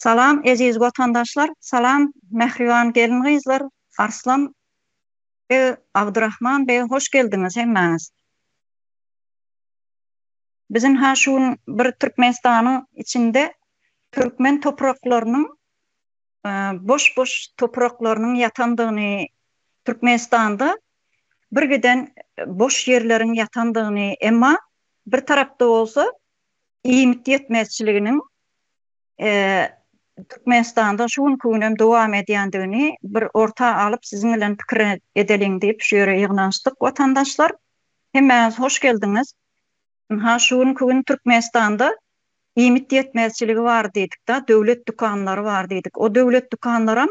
Salam eziz watandaşlar salam mähriban gelin gyzlar Arslan beg Abdurahman beg hoş geldiňiz hemmäňiz. Biz ynha şu gün bir Türkmenistanyň içinde türkmen topraklarynyň boş boş topraklarynyň ýatandygyny Türkmenistanda bir giden boş ýerleriň ýatandygyny emma bir tarapda bolsa iýmit ýetmezçiliginiň Türkmenistanda şu günki günem dowam edýändigini bir orta alyp siziň bilen pikir edeliň diýip şu ýere ýygnanyşdyk watandaşlar. Hemmäňiz hoş geldiňiz. Ynha şu günki gün Türkmenistanda iýmit ýetmezçiligi bar diýdik-da, döwlet dükanlary bar diýdik. O döwlet dükanlaram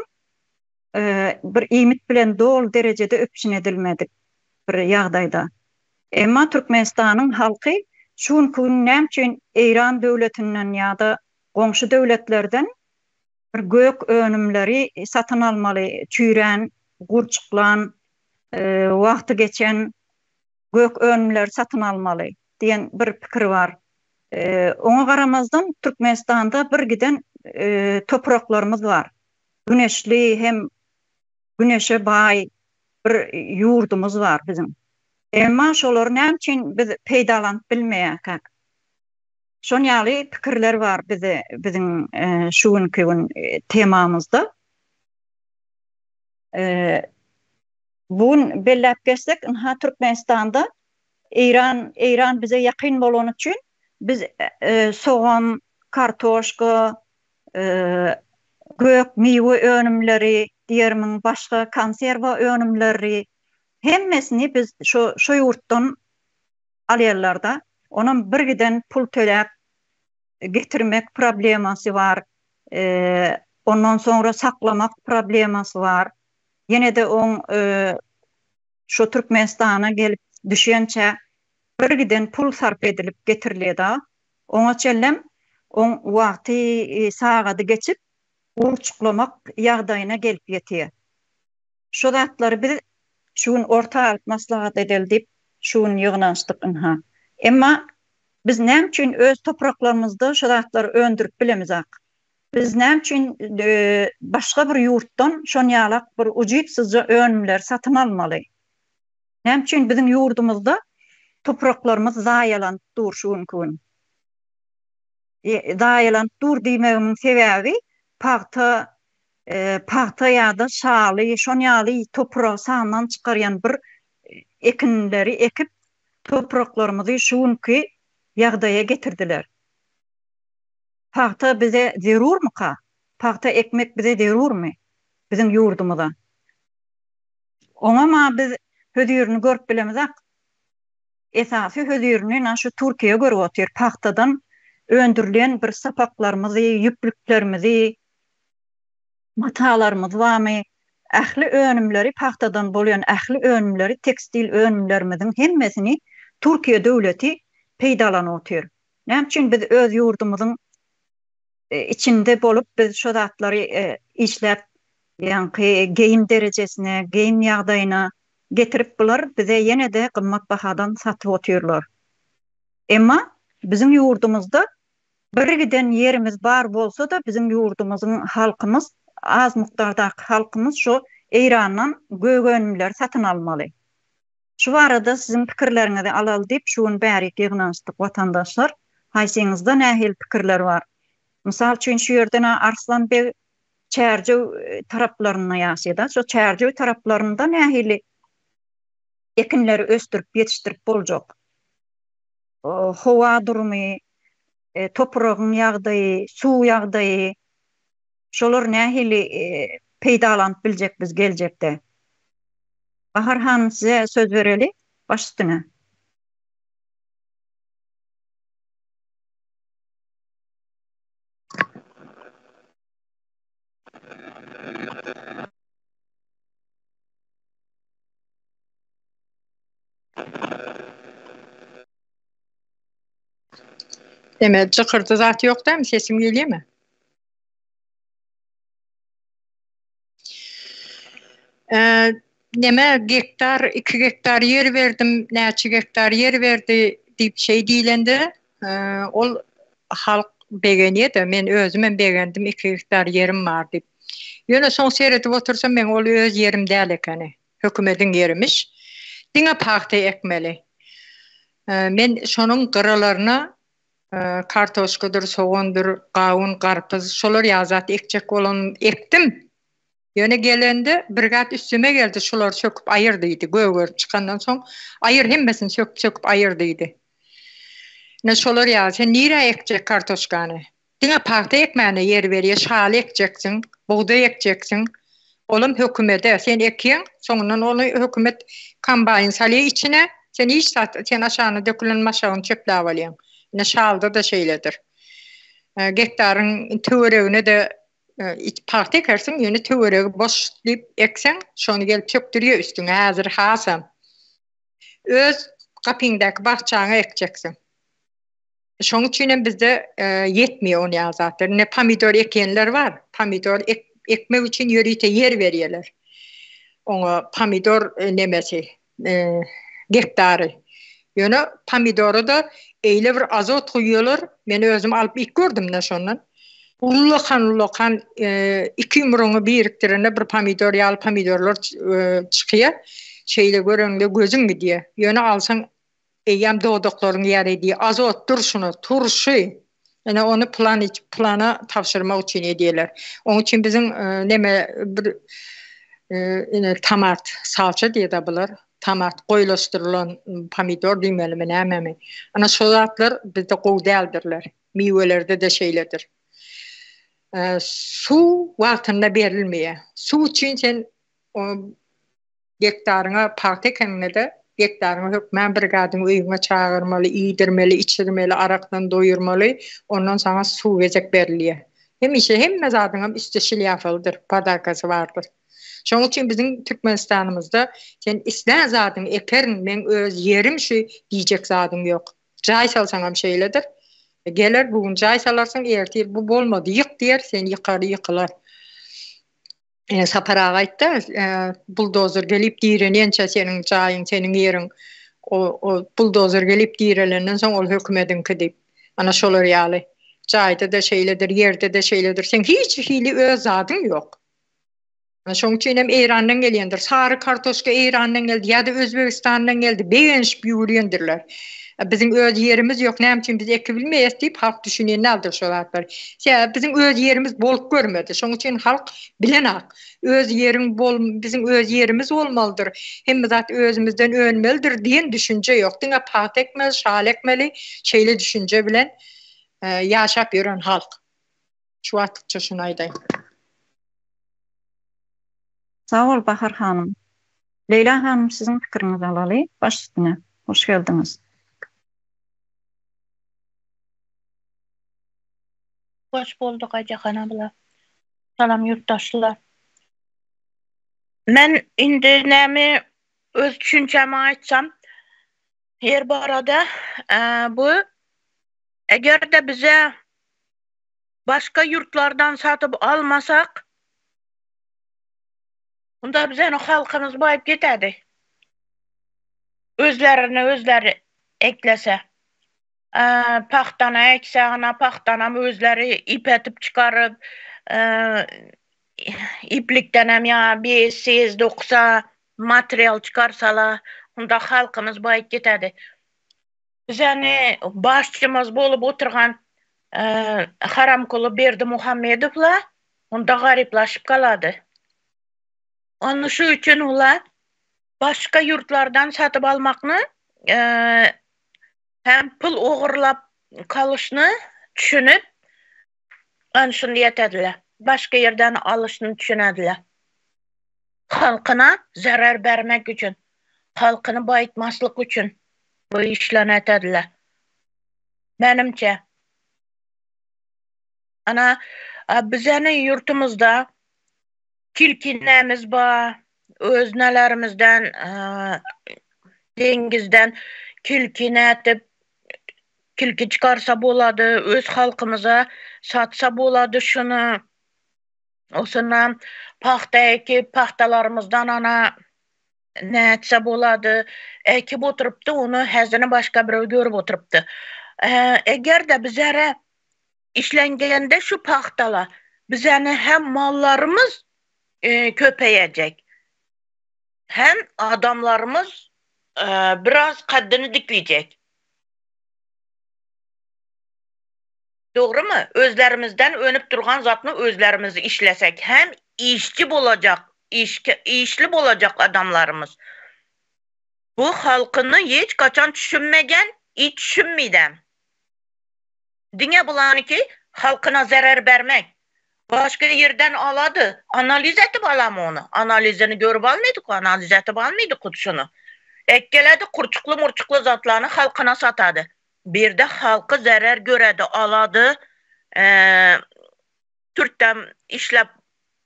bir iýmit bilen doly derejede üpjün edilmedik bir ýagdaýda. Emma Türkmenistanyň halky şu günki gün näme üçin Eýran döwletinden ýa-da goňşy döwletlerden bir gök önümleri satyn almaly, çüýrän, gurçuklan, wagty geçen gök önümleri satyn almaly diýen bir pikir bar. Oňa garamazdan Türkmenistanda bir giden topraklarymyz bar. Güneşli hem güneşe baý bir ýurdumyz bar biziň. Emma şolary näme üçin biz peýdalanyp bilmeýärkäk? Şon ýaly pikirler bar bize biziň şu günki gün temamyzda. Bu gün belläp geçsek, ynha Türkmenistanda Eýran Eýran bize ýakyn bolany üçin biz sogan, kartoşka, gök miwe önümleri diýermiň, başga konserwa önümleri hemmesini biz şo şo ýurtdan alýarlarda. Onam birgiden pul töläp getirmek problemasy bar. Ondan soňra saklamak problemasy bar. Ýene-de oň şo Türkmenistana gelip düşýänçä birgiden pul sarp edilip getirilýär-da. Oňa çenlem oň wagty, sagady geçip, gurçuklamak ýagdaýyna gelip ýetýär. Şo zatlary biz şu gün orta alyp maslahat edeli diýip, şu gün ýygnanyşdyk ynha. Emma biz näme üçin öz topraklarymyzda şo zatlary öndürip bilemizak? Biz näme üçin başga bir ýurtdan şon ýalak bir ujypsyzja önümleri satyn almaly? Näme üçin biziň ýurdumyzda topraklarymyz zaýalanyp dur şu günki gün? Zaýalanyp dur diýmegimiň sebäbi pagta pagta ýa-da şaly şon ýaly topragy sandan çykarýan bir ekinleri ekip topraklarymyzy şu günki ýagdaýa getirdiler. Pagta bize zerurmyka? Pagta ekmek bize zerurmy? Biziň ýurdumyza? Oňam-a biz hözirini görüp bilemizak. Esasy hözirini na şu Türkiýe görüp otyr. Pagtadan öndürilen bir sapaklarymyzy, ýüplüklerimizi, matalarymyz barmy, ähli önümleri pagtadan bolýan ähli önümleri tekstil önümlerimiziň hemmesini Türkiýe döwleti peýdalanyp otyr. Näme üçin biz öz ýurdumyzyň içinde bolup biz şo zatlary işläp ýaňky geýim derejesine, geýim ýagdaýyna getirip bular bize ýene-de gymmat bahadan satyp otyrlar. Emma biziň ýurdumyzda bir giden ýerimiz bar bolsa-da biziň ýurdumyzyň halkymyz az mukdardaky halkymyz şo Eýrandan gök önümleri satyn almaly. Şu barada siziň pikirleriňizi alaly diýip şu gün bärik ýygnanyşdyk watandaşlar. Haýsyňyzda nähili pikirler bar? Mysal üçin şu ýerden-ä Arslan beg Çärjew taraplarynda ýaşaýar-da. Şo Çärjew taraplarynda nähili ekinleri ösdürip ýetişdirip boljak? Howa durumy, topragyň ýagdaýy, suw ýagdaýy şolar nähili peýdalanyp biljek biz geljekde? Bahar hanym size söz bereli baş üstüne. Deme jykyrdy zat ýok dämi sesim gelýärmi? Neme gektar, 2 gektar ýer berdim, näçe gektar ýer berdi diýip şeý diýlende, ol halk begenýä-de, men özümem begendim iki gektar ýerim bar diýip. Ýöne soň seredip otursam meň ol öz ýerim däl ekeni. Hökümediň ýerimiş. Diňe pagta ekmeli. Men şonuň gyralaryna kartoşkadyr, sogandyr, gawun, garpyz şolar ýaly zat ekjek bolan ekdim. Ýöne gelende brigad üstüme geldi, şulary söküp aýyr diýdi. Gögerip çykandan soň, aýyr hemmesini söküp-söküp aýyr diýdi. Ine şolar ýaly, sen nirä ekjek kartoşkany? Diňe pagta ekmäne ýer berýär, şaly ekjeksiň, bugdaý ekjeksiň. Olam hökümede, sen ekýäň, soňundan ony hökümet kombaýn salýar içine, sen hiç zat, sen aşagyna dökülen maşagyny çöpläp alýaň. Ine şalyda-da şeýledir. Gektaryň töweregine-de pagta ekersiň, ýöne töweregi boş diýip ekseň, şony gelip çökdürýär üstüňe häzir hasam. Öz gapyňdaky bagçaňa ekjeksiň. Şoň üçin hem bizde ýetmeýär ony ýaly zatlar. Ine pomidor ekýänler bar. Pomidor ekmek üçin ýörite ýer berýärler. Oňa pomidor nemesi, gektary. Ýöne pomidora-da eýle bir azot guýýarlar, men özüm alyp iýip gördüm-de şondan. Ullakan-ullakan iki ýumrugyňy birikdirende bir pomidor ýaly pomidorlar çykýar. Şeýle göreňde gözüň gidýär. Ýöne alsaň Eýýäm dodaklaryň ýary diý. Azot durşuna, turşy. Ine ony plan plana tabşyrmak üçin edýärler. Oň üçin biziň neme bir ine tomat salça diýýär bular. Tomat goýulaşdyrylan pomidor diýmelimi nämemi. Ana şo zatlar bizde gowy däldirler. Miwelerde-de şeýledir. Suw wagtynda berilmeýär. Suw üçin sen Gektaryňa pagta ekeniňde-de, gektaryňa hökmän brigadyňy öýüňe çagyrmaly, iýdirmeli, içirmeli, arakdan doýurmaly, ondan saňa suw gezek berilýär. Hemişe hemme zadyňam üsti şlýafalydyr, podarkasy bardyr. Şonuň üçin biziň Türkmenistanymyzda sen islän zadyňy ekerin, meň öz ýerim şu diýjek zadyň ýok. Jaý salsaňam şeýledir. Geler bu gün jaý salarsyň, ertir bu bolmady, ýyk diýer, sen ýykar, ýykylar. Sapar aga aýtdy, buldozer gelip direnýänçä seniň jaýyň, seniň ýeriň o o buldozer gelip direlenden soň ol hökümediňki diýip. Ana şolar ýaly. Jaýda-da şeýledir, ýerde-de şeýledir. Seň hiç hili öz zadyň ýok. Ana şoň üçin hem Eýrandan gelýändir. Sary kartoşka Eýrandan geldi ýa-da Özbegistandan geldi. Begenişip ýüwürýändirler. Biziň öz ýerimiz ýok, näme üçin biz ekibilmeýäs diýip halk düşünýän däldir şo zatlary. Sebäbi biziň öz ýerimiz bolup görmedi. Şoň üçin halk bilenak. Öz ýeriň bol biziň öz ýerimiz bolmalydyr. Hemme zat özümizden önmelidir diýen düşünje ýok. Diňe pagta ekmeli, şaly ekmeli şeýle düşünje bilen ýaşap ýören halk. Şu wagtlykça şuny aýdaýyn. Sag bol Bahar hanym. Leýla hanym siziň pikiriňizi alaly. Baş üstüne. Hoş geldiňiz. Hoş bulduk Aýjahan abla. Salam ýurtdaşlar. Men indi näme öz düşünjämi aýtsam, her barada bu eger-de bize başga ýurtlardan satyp almasak, Onda bizeni halkymyz baýyp gitedi. Özlerini özleri eklese. Pagtany ekse, ana pagtanam özleri ip etip çykaryp, iplikdenem ýa bez, sez doksa, material çykarsala, onda halkymyz baýyp gitedi. Bizeni başçymyz bolup oturgan Haramkuly Berdimuhamedowla onda garyplaşyp galady. Ony şu üçin ula başga ýurtlardan satyp almakny hem pul ogurlap galyşny düşünip ony şuny etediler. Başga ýerden alyşny düşünediler. Halkyna zerer bermek üçin, halkyny baýytmaslyk üçin bu işlerini etediler. Menimçe. Ana, bizeni ýurtumyzda tilkinämiz bar, öz nelerimizden, deňizden tilki nätip, tilki çykarsa bolady, öz halkymyza satsa bolady şuny. Osunam pagta ekip, pagtalarymyzdan ana nätse bolady, ekip oturypdy, ony häzirem başga birew görüp oturypdy. Eger-de bizere. Işlengende şu pagtala bizeni hem mallarymyz köpeyecek, hem adamlarymyz biraz kaddyny dikleyecek. Dogrymy? Özlerimizden önüp durgan zatny özlerimiz işlesek hem işçi bolacak, işli bolacak adamlarymyz. Bu halkyny hiç kaçan düşünmegen i düşünmeýdem. Diňe bulanyky halkyna zerer bermek. Başga ýerden alady. Analiz etip alamy ony? Analizini görüp almydyk, analiz etip almydyk hut şuny. Ekgeledi kurçukly murçukly zatlarny halkyna satady. Birde halky zerer göredi alady türkden işlep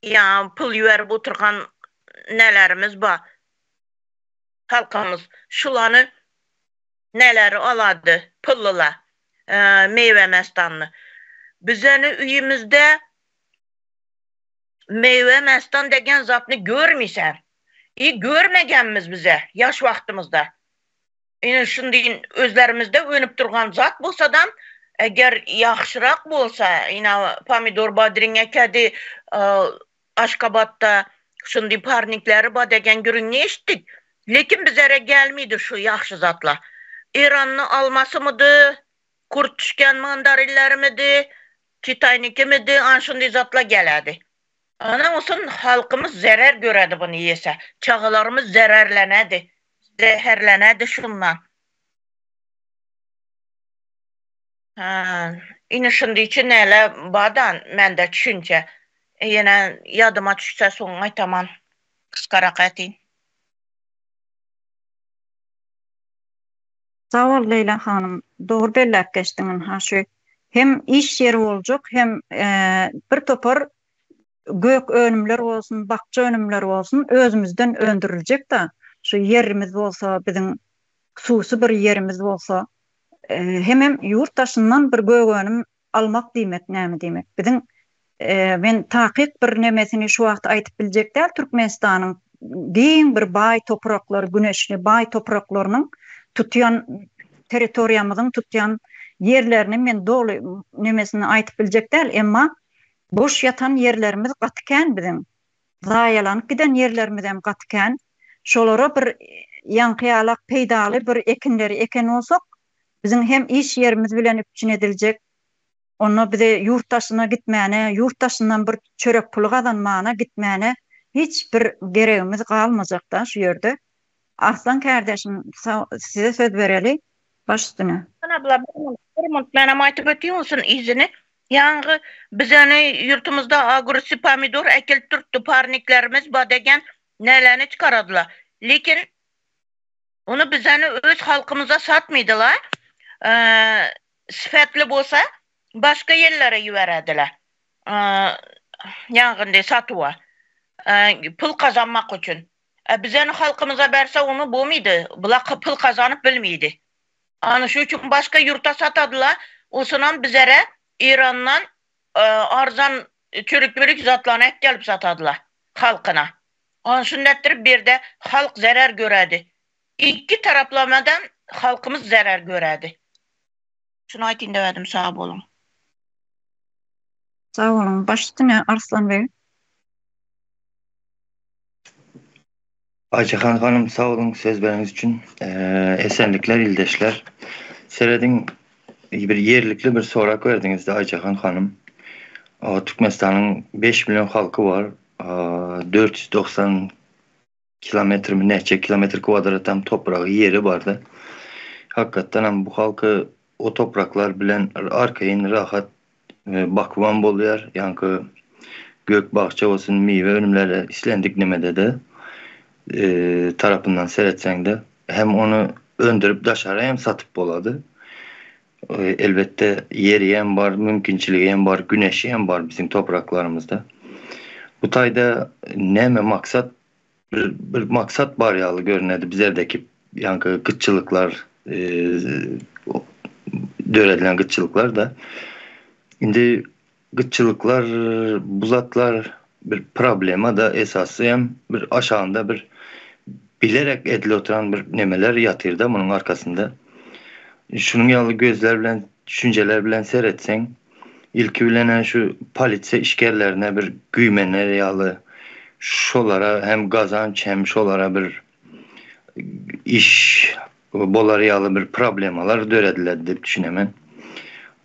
ýa pul ýüberip oturgan nelerimiz bar. Halkymyz şulany Neleri alady pullyla meýwe mestanny. Bizeni üýümizde meýwe mestan degen zatny görmisen. I görmegenmiz bize ýaş wagtymyzda. Ine şundyýyn özlerimizde önüp durgan zat bolsadam eger ýagşyrak bolsa ine pomidor badriň ekedi Aşgabatda şundy parnikleri bar degen gürüňni eşitdik. Lekin bizere gelmidi şu ýagşy zatlar. Eranny almasymydy, kurt düşgen mandarinlerimidi, Kitaýnikimidi, ana şundy zatlar geledi. Ana olsun halkymyz zerer göredi buny ýese. Çagalarymyz zererlenedi, zäherlenedi şundan. Hä, ine şunda içi näle badan mende düşünje. Ýene ýadyma düşse soň aýtaman. Gysgarak ätin. Sag bol Leýla hanym, dogry belläp geçdiň ynha şu hem iş ýeri boljak hem bir topar gök önümler bolsun, bakja önümleri bolsun özümizden öndüriljek-da, şu ýerimiz bolsa biziň hususy bir ýerimiz bolsa Hemem ýurt daşyndan bir gök önüm almak diýmek näme diýmek? Biziň men takyk bir nemesini şu wagt aýdyp biljek däl, Türkmenistanyň giň bir baý topraklary, güneşli baý topraklarynyň tutýan territoriýamyzyň tutýan ýerlerini men doly nemesini aýdyp biljek däl, emma boş ýatan ýerlerimiz gaty kän biziň. Zaýalanyp giden ýerlerimizem gaty kän. Şolara bir ýaňky ýalak peýdaly bir ekinleri eken bolsak, biziň hem iş ýerimiz bilen üpjün ediljek. Onda bize ýurt daşyna gitmäne, ýurt daşyndan bir çörek puly gazanmana gitmäne hiç bir geregimiz galmajakda şu ýerde. Arslan kärdeşim size söz bereli. Baş üstüne. Abla bir munt, bir munt menem aýtyp ötýin olsun yzyny. Ýaňy bizeni ýurtumyzda ogursi pomidor ekilip durupdy parniklerimiz ba degen näleni çykaradylar. Lekin ony bizeni öz halkymyza satmydylar. Sypatly bolsa başga ýerlere ýüberediler. Ýaňy satuwa. Pul gazanmak üçin. A bizeni halkymyza berse ony bomydy. Bular pul gazanyp bilmidi. Ana şu üçin başga ýurta satadylar. Osunam bizere Irandan arzan çürük-mürük zatlaryny äkgelip satadylar halkyna. Ana şunda etdirip berde halk zerer göredi. Ikki taraplamadan halkymyz zerer göredi. Şuny aýtyn diýedim sag boluň. Sag boluň. Baş üstüne Arslan beg. Ayçahan hanym sag boluň söz bereniňiz üçin. Esenlikler ildeşler. Serediň bir ýerlikli bir sorag berdiňizde Ayçahan hanym. Türkmenistanyň 5 million halky bar. 490 kilometrmi näçe kilometr kwadratam topragy ýeri barda. Hakykatdan hem bu halky o topraklar bilen arkaýyn rahat Bakybam bolýar, ýaňky gök bakja bolsun, miwe önümleri islendik nemede-de tarapyndan seretseňde hem ony öndürip daşara hem satyp bolady. Elbetde ýeri hem bar, mümkinçiligi hem bar, güneşi hem bar biziň topraklarymyzda. Bu taýda näme maksat Bir bir maksat bar ýaly görünedi bizerdeki ýaňky gytçylyklar döredilen gytçylyklar da. Indi gytçylyklar bu zatlar bir problema da esasy hem bir aşagynda bir bilerek edilip oturan bir nemeler ýatyr da munuň arkasynda. Şunuň ýaly gözler bilen düşünjeler bilen seretseň. Ilki bilen-ä şu polisiýa işgärlerine bir güýmener ýaly, şolara hem gazanç hem şolara bir iş bolar ýaly bir problemalar dörediler diýip düşünemen.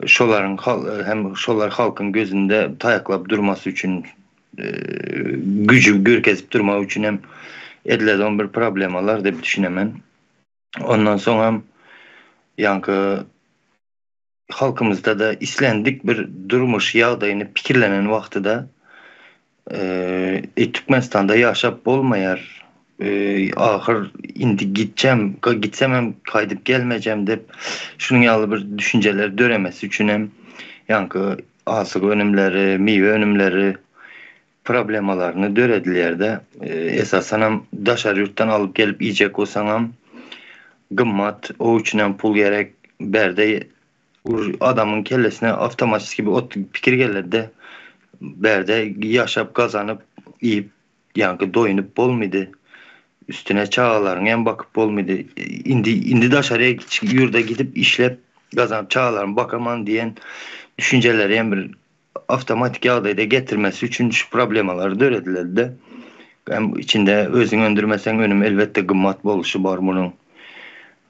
Şolaryň hem şolar halkyň gözünde taýaklap durmasy üçin güjü görkezip durmak üçin hem edilen bir problemalar diýip düşünemen. Ondan soňam ýaňky halkymyzda-da islendik bir durmuş ýagdaýyny pikirlenen wagtyda e, Türkmenistanda ýaşap bolmaýar. E, ahyr indi gitjem, gitsem hem gaýdyp gelmejem diýip şunuň ýaly bir düşünjeler döremesi üçin hem ýaňky azyk önümleri, miwe önümleri problemalaryny döredilýär-de. Esasanam daşary ýurtdan alyp gelip iýjek bolsaňam gymmat, o üçinem pul gerek. Bärde adamyň kellesine awtomatiski bir ot pikir geler-de, bärde ýaşap gazanyp iýip ýaňky doýunyp bolmydy. Üstüne çagalaryňy hem bakyp bolmydy. Indi indi daşary ýurda gidip işläp gazanyp çagalarymy bakaman diýen düşünjeleri hem bir awtomatik ýagdaýda getirmesi üçin şu problemalary dörediler-de. Hem içinde özüň öndürmeseň önüm elbetde gymmat boluşy bar munuň.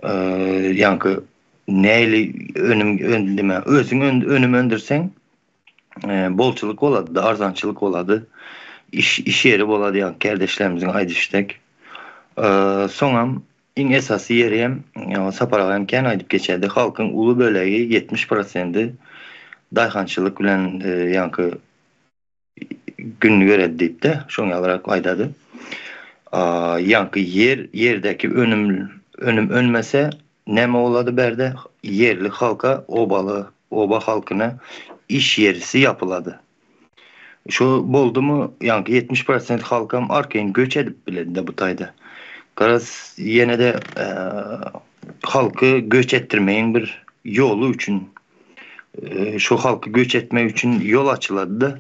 Ýaňky näli önüm öndürme, özüň önüm öndürseň bolçulyk bolady-da, arzançylyk bolady. Iş iş ýeri bolady ýaňky kärdeşlerimiziň aýdyşy dek. Soňam iň esasy ýeri hem Sapar aga hem kän aýdyp geçerdi, halkyň uly bölegi 70 prosendi daýhançylyk bilen ýaňky gününi göredi diýip-de, şoň ýalyrak aýdady. Ýaňky ýer, ýerdäki önüm, önüm önmese näme bolady bärde? Ýerli halka, obaly, oba halkyna iş ýerisi ýapylady. Şo boldumy, ýaňky 70 prosent halkam arkaýyn göç edip biledi-de bu taýda. Garaz, ýene-de halky göç etdirmegiň bir ýoly üçin şu halky göç etmek üçin ýol açylady-da.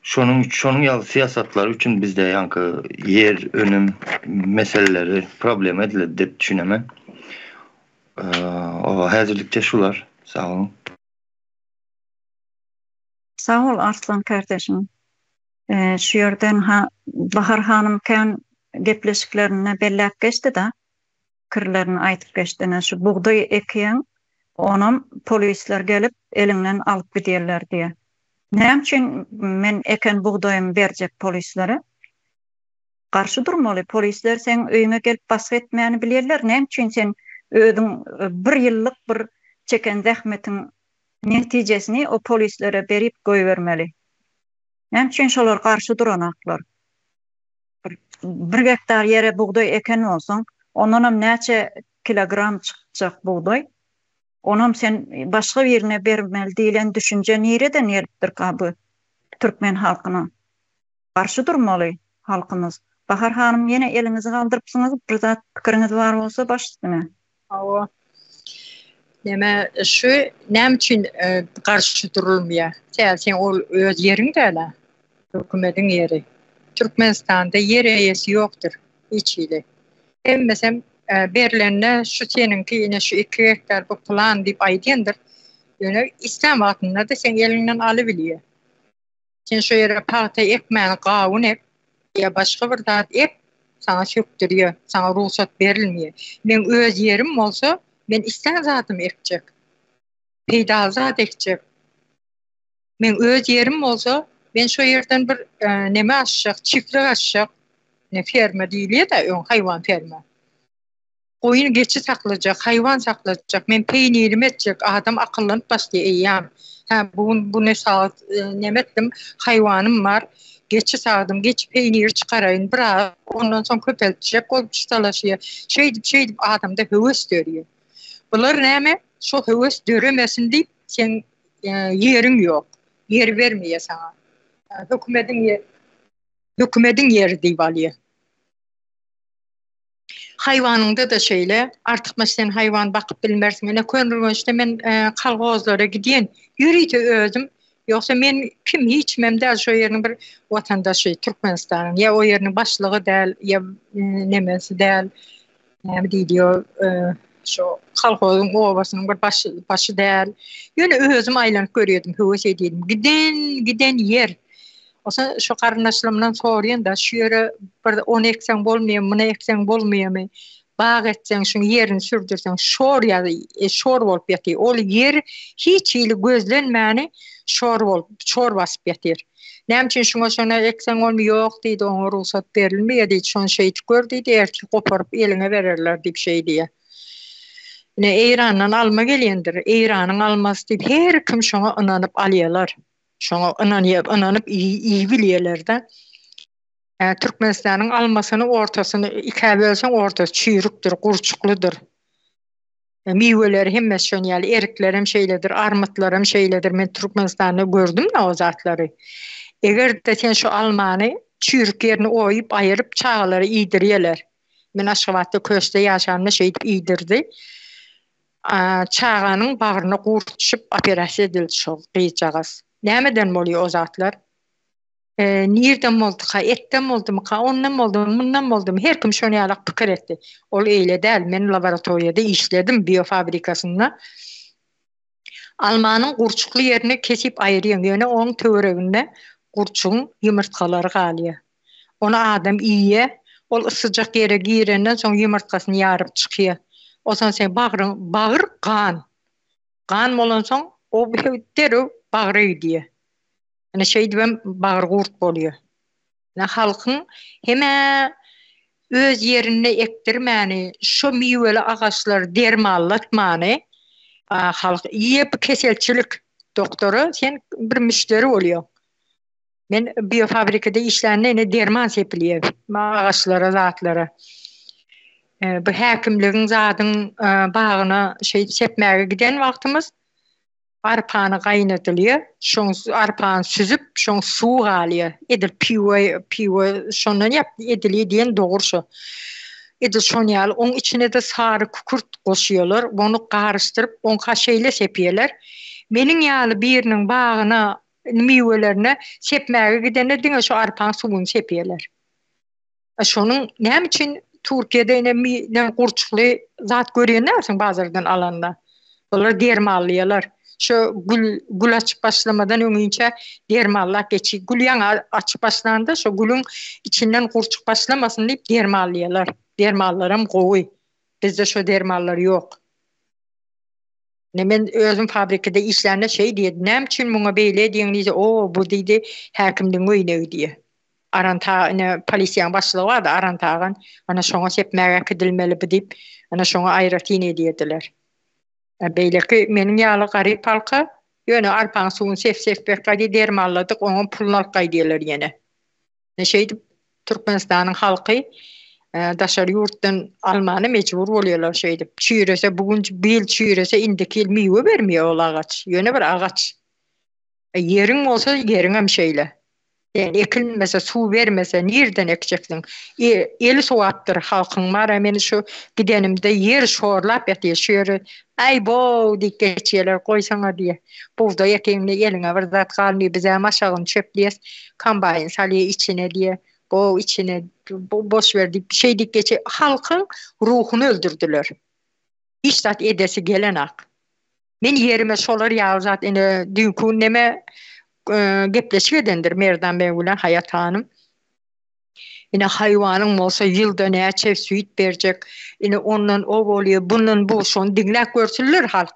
Şonuň şonuň ýaly syýasatlary üçin bizde ýaňky ýer, önüm meseleleri problema ediledi diýip düşünemen. Oba häzirlikçe şular. Sag boluň. Sag bol Arslan kardeşim. Şu ýerden ha Bahar hanym kän gepleşiklerinde belläp geçdi-de. Pikirlerini aýdyp geçdi. Ine şu bugdaý ekýäň, onam polisler gelip eliňden alyp gidýärler diýýär. Näme üçin men eken bugdaýymy berjek polislere? Garşy durmaly. Polisler seň öýüňe gelip basgy etmäni bilýärler. Näme üçin sen özüň bir ýyllyk bir çeken zähmetiň netijesini o polislere berip goýbermeli? Näme üçin şolar garşy duranaklar? Bir gektar ýere bugdaý eken bolsaň, ondanam näçe kilogram çykjak bugdaý, onam sen başga birine bermeli diýlen düşünje nireden gelipdirka bu türkmen halkyna? Garşy durmaly halkymyz. Bahar hanym ýene eliňizi galdyrypsyňyz, bir zat pikiriňiz bar bolsa baş üstüne. Hawa. Näme şu näme üçin e, garşy durulmaýar? Sebäbi sen ol öz ýeriň däl-ä. Hökümediň ýeri. Türkmenistanda ýer eýesi ýokdur hiç hili. Hemmesem e, berlende şu seniňki ine şu 2 gektar bu plan diýip aýdýandyr. Ýöne islän wagtynda-da seň eliňden alybilýär. Sen şo ýere pagta ekmän gawun ek ýa başga bir zat ek, saňa sökdürýär, saňa rugsat berilmeýär. Meň öz ýerim bolsa, men islän zadymy ekjek. Peýdaly zat ekjek. Meň öz ýerim bolsa, men şo ýerden bir e, neme açjak, çiftlik açjak. Ne ferma diýilýär-de, öň haýwan ferma. Goýun geçi saklajak, haýwan saklajak, men peýnirimi etjek, adam akyllanyp başlaýar eýýäm. Hä, bu gün bu ne sagat neme etdim, haýwanym bar, geçi sagdym, geçi peýniri çykaraýyn, biraz ondan soň köpeltjek bolup çytalaşýar. Şeýdip, şeýdip adamda höwes dörýär. Bular näme? Şo höwes döremesin diýip, seň ýeriň ýok, ýer bermeýär saňa. Hökümediň hökümediň ýeri diýip alýar. Haýwanyňda-da şeýle, artykmaç sen haýwan bakyp bilmersiň. Ine, Köneürgençde men e, kolhozlara gidýän, ýörite özüm, ýogsa men kim hiç kimem däl, şo ýeriniň bir watandaşy, Türkmenistanyň, ýa o ýeriniň başlygy däl, ýa e, nemesi däl, näme diýilýär, e, Şo kolhozyň obasynyň bir başy, başy däl. Ýöne özüm aýlanyp görýärdim, höwes edýärdim. Giden, giden ýer. Osa şo garyndaşlarymdan soraýan-da, şu ýere bir ony ekseň bolmaýarmy, muny ekseň bolmaýarmy? Bag etseň, şuň ýerini sürdürseň, şor ýaly, e, şor bolup ýatyr. Ol ýer hiç hili gözlenmäni şor bolup, şor basyp ýatyr. Näme üçin şuňa şona ekseň bolmy? Ýok diýdi, oňa rugsat berilmeýär diýdi, şony şeýdip gör diýdi, ertir goparyp eliňe bererler diýip şeý diýýär. Ine, Eýrandan alma gelýändir, Eýranyň almasy diýip her kim şoňa ynanyp alýarlar. Şoňa ynanýar, ynanyp iýibilýärler-de. Türkmenistanyň almasyny ortasyny ikä bölseň ortasy çüýrükdir, gurçuklydyr. Miweleri hemmesi şon ýaly, eriklerem şeýledir, armytlaram şeýledir. Men Türkmenistanda gördüm-de o zatlary. Eger-de sen şu almany çüýrük ýerini oýup aýyryp çagalara iýdirýärler. Men Aşgabatda köşkde ýaşanda şeýdip iýdirdi. Çaganyň bagryna gurt düşüp operasiýa edildi şol gyzjagaz. Nämeden bolýar o zatlar? Nirden bolduka, etden boldumyka, ondan boldumy, mundan boldumy, her kim şony ýalak pikir etdi. Ol eýle däl, men laboratoriýada işledim, biofabrikasynda. Almanyň gurçukly ýerini kesip aýyrýaň, ýöne oň töwereginde gurçugyň ýumurtgalary galýar. Ony adam iýýär, ol yssyjak ýere girenden soň ýumurtgasyny ýaryp çykýar. Onsoň seň bagryň, bagyr gan. Gan bolansoň, o derrew bagra gidýär. Ine şeýdibem bagyr gurt bolýar. Ine halkyň hem-ä öz ýerinde ekdirmäni, şo miweli agaçlary dermanlatmany halk iýe bu keselçilik. Doktora sen bir müşderi bolýaň. Men biofabrikada işlände ine derman sepilýär agaçlara zatlara. Bu häkimligiň zadyň bagyna şeýdip sepmäge giden wagtymyz Arpany gaýnadylýar, şoň arpany süzüp, şoň suwy galýar. Edil piwo, piwo şondan ýap edilýär diýen dogry şo. Edil şon ýaly, oň içine-de sary kükürt goşýarlar, ony garyşdyryp, oňka şeýle sepýärler. Meniň ýaly biriniň bagyna, miwelerine sepmäge gidende diňe şo arpaň suwuny sepýärler. Şonuň näme üçin Türkiýede ine mi gurçukly zat görýän dälsiň bazardan alanda. Bular dermanlyýalar. Şu gül gül açyp başlamadan öňinçä dermanlap geçi. Gül ýaňy açyp başlanda şu gülüň içinden gurçuk başlamasyn diýip dermanlyýalar. Dermanlaram gowy. Bizde şo dermanlar ýok. Ine men özüm fabrikada işlände şeý diýdi. Näme üçin muňa beýle edýäň diýse, o bu diýdi, häkimligiň öýnegi diýe. Aran ta ine polisiýaň başlygy bardy Aran Tagan, ana şoňa sepmäge äkidilmeli bu diýip, ana şoňa aýratyn edýärdiler. Beýleki meniň ýaly garyp halka ýöne arpaň suwuny sep-sep berip gaýdy dermanladyk, oňam puluny alyp gaýdýarlar ýene. Ine şeýdip Türkmenistanyň halky daşary ýurtdan almana mejbur bolýarlar şeýdip. Çüýrese bu gün bu ýyl çüýrese indiki ýyl miwe bermeýär ol agaç. Ýöne bir agaç. E, ýeriň bolsa ýeriňem şeýle. Sen ekilmese, suw bermese nirden ekjeksiň? E, eli sowapdyr halkyň bar men şu gidenimde ýer şorlap ýatyr şu ýeri Aý bow diýip geçýärler goýsaňa diýýär. Bugdaý ekiňde eliňe bir zat galmaýar bizem aşagyny çöpleýäs kombaýn salýar içine diýýär. Bow içine boş ber diýip şeý diýip geçýär. Halkyň ruhuny öldürdiler. Hiç zat edesi gelenak. Men ýerime şolar ýaly zat ine düýnki gün neme gepleşik edendir Merdan beg bilen Haýat hanym. Ine haýwanyň bolsa ýylda näçe süýt berjek, ine ondan o bolýar, bundan bu, şony diňläp görsünler halk.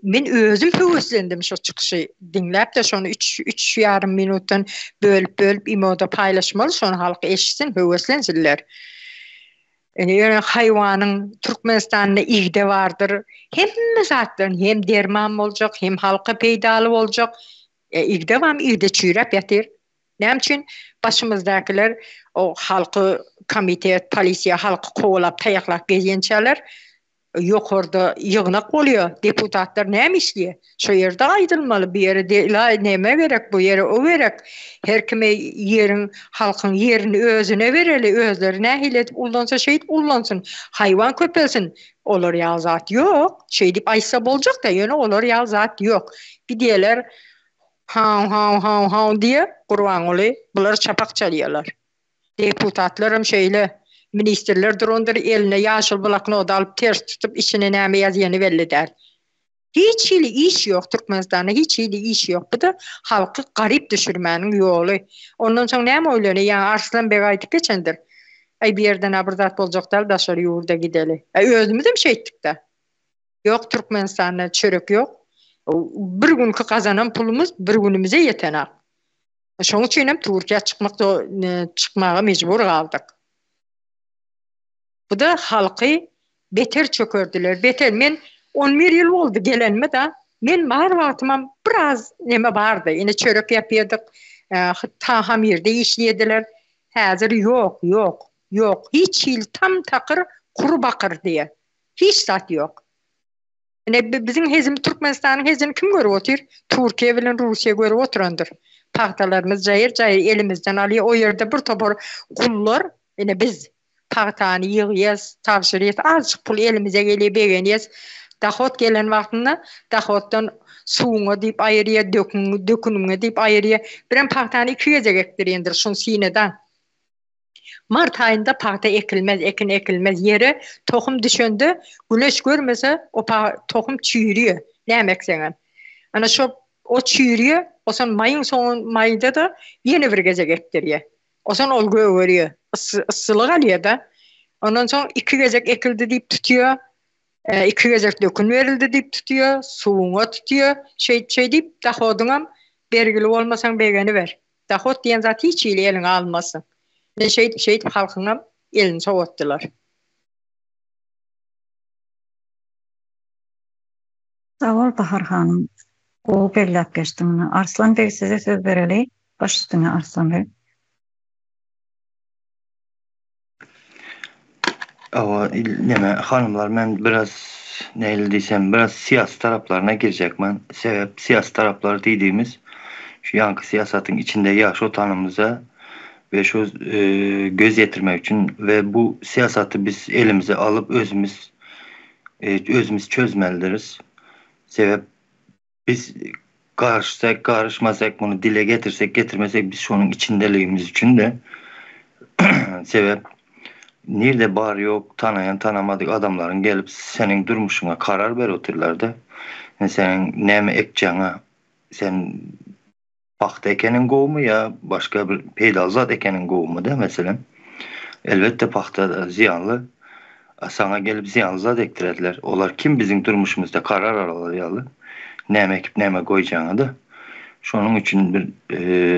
Men özüm höweslendim şo çykyşy diňläp-de şony üç, üç ýarym minutdan bölüp-bölüp imoda paýlaşmaly şony halk eşitsin, höweslensinler. Ine ýöne haýwanyň Türkmenistanda igde bardyr, hemme zatdan hem derman boljak, hem halka peýdaly boljak. E, igde barmy, igde çüýräp ýatyr. Näme üçin başymyzdakylar o halky komitet, polisiýa halky kowalap taýaklap gezýänçäler ýokarda ýygnak bolýar, deputatlar näme işleýär? Şo ýerde aýdylmaly, bu ýere dela neme gerek, bu ýere o gerek. Her kime ýeriň, halkyň ýerini özüne bereli, özleri nähili edip ullansa şeýdip ullansyn, haýwan köpelsin. Olar ýaly zat ýok. Şeýdip aýtsa boljak-da, ýöne olar ýaly zat ýok. Gidýärler Haw, haw, haw, haw diýip, Gurbanguly bular çapak çalýarlar. Deputatlaram şeýle. Ministrler durandyr, eline ýaşyl bloknody alyp ters tutup içine näme ýazýany belli däl. Hiç hili iş ýok Türkmenistanda hiç hili iş ýok. Bu-da halky garyp düşürmäniň ýoly. Ondan soň näme oýlany ýaňy Arslan beg aýdyp geçendir. Äý bu ýerden-ä bir zat boljak däl daşary ýurda gideli. Äý özümizem şeýtdik-dä. Ýok Türkmenistanda çörek ýok. Bir günki gazanan pulumyz bir günümize ýetenak. Şoň üçin hem Türkiýä çykmak çykmaga mejbur galdyk. Bu-da halky beter çökerdiler, beter. Men on bir ýyl boldy gelenime da, men bar wagtymam biraz neme bardy. Ine çörek ýapýardyk, ta hamirde işleýärdiler. Häzir ýok, ýok, ýok. Hiç hili tam takyr kury bakyr diýe. Hiç zat ýok. Ine biziň hezim Türkmenistanyň hezini kim görüp otyr? Türkiýe bilen Russiýa görüp oturandyr. Pagtalarymyz jaýyr-jaýyr elimizden alýar. O ýerde bir topar gullar, ine biz pagtany ýygýas, tabşyrýas, azajyk pul elimize gelýär, begenýäs. Dahot gelen wagtynda dahoddan suwuňa diýip aýyrýar, döküň, döküniňe diýip aýyrýar. Birem pagtany iki gezek ekdirýändir, şuny synadan. Mart aýynda pagta ekilmez, ekin ekilmez. Ýere tohum düşende güneş görmese o tohum çüýrýär. Näme ekseňem. Ana şo o çüýrýär, osan maýyň soňy maýda-da ýene bir gezek ekdirýär. Osan ol gögerýär. Yssylyk alýar-da. Ondan soň iki gezek ekildi diýip tutýar. Iki gezek dökün berildi diýip tutýar, suwuňa tutýar. Şeýdip şeýdip dahodyňam bergili bolmasaň begeniber. Dahot diýen zat hiç hili eliňe almazsyň. Ine şeýdip şeýdip halkyňam elini sowatdylar. Sag bol Bahar hanym. Gowy belläp geçdiň muny. Arslan beg size söz bereli. Baş üstüne Arslan beg. Hawa, neme, hanymlar, men biraz nähili diýsem, biraz syýasy taraplaryna girjek men. Sebäp syýasy taraplary diýdigimiz, şu ýaňky syýasatyň içinde ýaşy otanymyza we şu göz ýetirmek üçin we bu syýasaty biz elimize alyp özümiz özümiz çözmelidiris. Sebäp Biz garyşsak, garyşmasak, muny dile getirsek, getirmesek biz şonuň içindeligimiz üçin-de sebäp nirde bar ýok tanaýan tanamadyk adamlaryň gelip seniň durmuşyňa karar berip otyrlarda. Seniň näme ekjeňe sen pagta ekeniň gowumy ýa başga bir peýdaly zat ekeniň gowumy-da meselem. Elbetde pagta zyýanly. Saňa gelip zyýanly zat ekdirediler. Olar kim biziň durmuşymyzda karar alar ýaly näme ekip näme goýjaňy-da. Şonuň üçin bir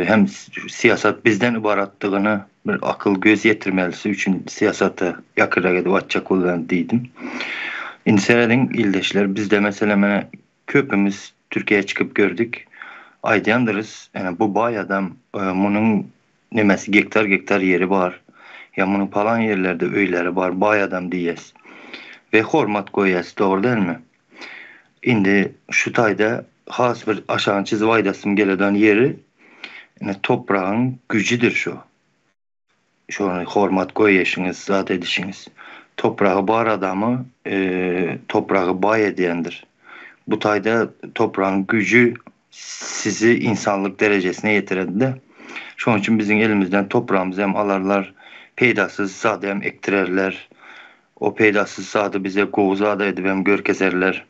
hem syýasat bizden ybaratdygyny bir akyl göz ýetirmelisi üçin syýasata ýakynrak edip açjak bolýan diýdim. Indi serediň ildeşler bizde meselem ene Köpümiz Türkiýä çykyp gördük. Aýdýandyrys, ene bu baý adam, munuň nemesi gektar-gektar ýeri bar, ýa munuň palan ýerlerde öýleri bar, baý adam diýýäs. We hormat goýýas, dogry dälmi? Indi şu taýda has bir aşagyny çyzyp aýdasym geledan ýeri, ine topragyň güjüdir şu. Şony hormat goýuşyňyz, zat edişiňiz. Topragy bar adamy topragy baý edýändir. Bu taýda topragyň güýji sizi ynsanlyk derejesine ýetiredi-de. Şonuň üçin biziň elimizden topragymyzy hem alarlar, peýdasyz zady hem ekdirerler. O peýdasyz zady bize gowy zada edip hem görkezerler.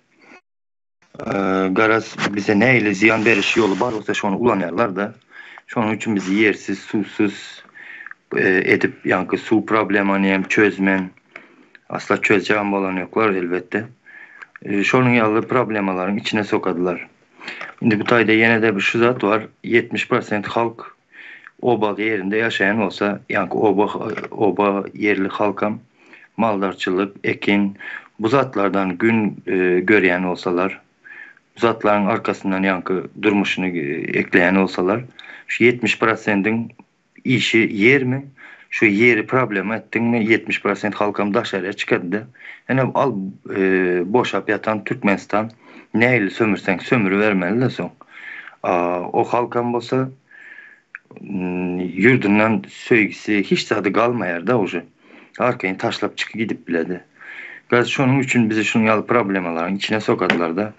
Garaz, bize nähili zyýan beriş ýoly bar bolsa şony ulanýarlar-da. Şonuň üçin bizi ýersiz, suwsuz edip, ýaňky suw problemany hem çözmen, asla çözjegem bolan ýoklar elbetde. Şonuň ýaly problemalaryň içine sokadylar. Indi bu taýda ýene-de bir şu zat bar, 70 prosent halk oba ýerinde ýaşaýan bolsa, ýaňky oba oba ýerli halkam maldarçylyk, ekin, bu zatlardan gün görýän bolsalar, bu zatlaryň arkasyndan ýaňky durmuşyny ekleýän bolsalar, şu 70 prosendiň işi ýermi? Şu ýeri problema etdiňmi, 70 prosent halkam daşarya çykady-da. Ine, al boşap ýatan Türkmenistan nähili sömürseň sömüribermeli-de soň. O halkam bolsa ýurdundan söýgüsi hiç zady galmaýar-da uje. Arkaýyn taşlap çykyp gidip biledi. Garaz şonuň üçin bizi şunuň ýaly problemalaryň içine sokadylarda.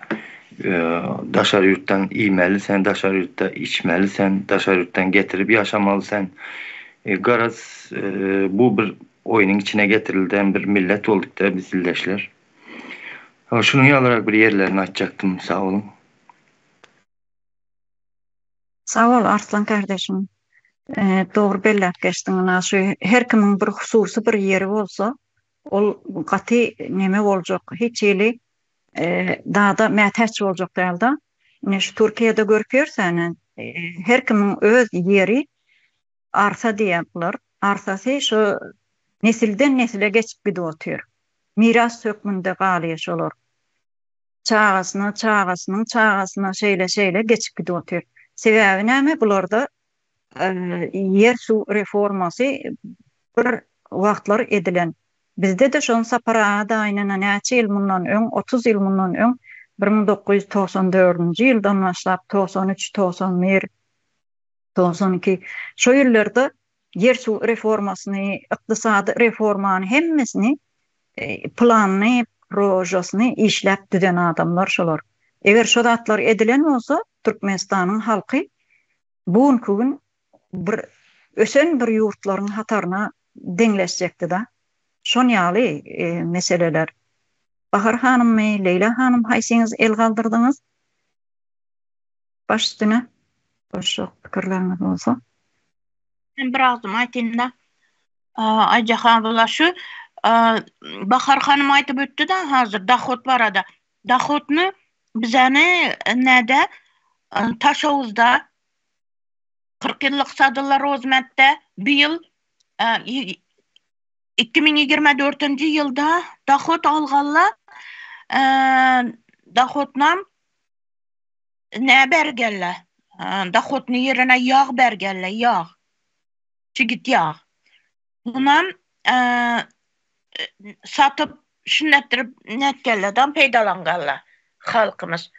Daşary ýurtdan iýmeli sen, daşary ýurtda içmeli sen, daşary ýurtdan getirip ýaşamaly sen. Garaz bu bir. oýnuň içine getirilden bir millet boldukda biz ildeşler. Şunuň ýalyrak bir ýerlerini aýtjakdym. Sag boluň. Sag bol Arslan kardeşim. Dogry belläp geçdiň. Ynha şu her kimiň bir hususy bir ýeri bolsa, ol gaty neme boljak, hiç hili zada mätäç boljak dälda. Ine şu Türkiýede görüp ýörsen, her kimiň öz ýeri arsa diýýär bular. Arsasy şu nesilden nesile geçip gidip otyr. Miras hökmünde galýar şolar. Çagasyna, çagasynyň çagasyna şeýle-şeýle geçip gidip otyr. Sebäbi näme bularda ýer-suw reformasy bir wagtlar edilen. Bizde-de şony Sapar aga daýynyna näçe ýyl mundan öň, 30 ýyl mundan öň, 1994-nji ýyldan başlap, 93, 91, 92, şo ýyllarda ýer-suw reformasyny, ykdysady reformany hemmesini planyny, prožasyny işläp düzen adamlar şolar. Eger şo zatlar edilen bolsa, Türkmenistanyň halky bu günki gün bir ösen bir ýurtlaryň hataryna deňleşjekdi-da. Şon ýaly meseleler. Bahar hanymmy, Leýla hanym haýsyňyz el galdyrdyňyz? Baş üstüne. Goşjak pikirleriňiz bolsa. Men bir agzym aýtynda. Aýjahan abla şu Bahar hanym aýdyp ötdi-de hazir dohod barada. Dohodny bizäni näde Taşowuzda 40 ýyllyk sadylar Rozmetde bu ýyl 2024-nji ýylda dohod alganlar dohodnam nä bergenler? Dohodny ýerine ýag bergenler, ýag. Çigit ýag. Munam satyp şünnetdirip nätgenlerden peýdalanganlar halkymyz.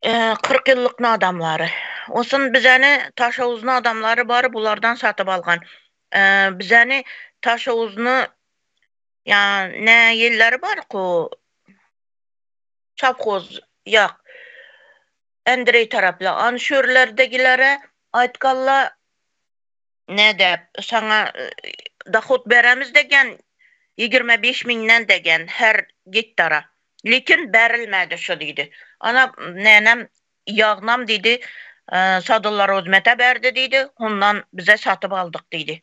40 ýyllyk adamlary. Olsun bizäni Taşowuzny adamlary bary bulardan satyp algan. Bizäni Taşowuzny ýa nä ýelleri bar ku sowhoz ýak Andreý tarapla an şörlerdegilere aýtgalla nädep saňa dohod beremiz degen 25 miňden degen her gektara. Lekin berilmedi şo diýdi. Ana nänem ýagnam diýdi Sadylla Rozmete berdi diýdi hondan bize satyp aldyk diýdi.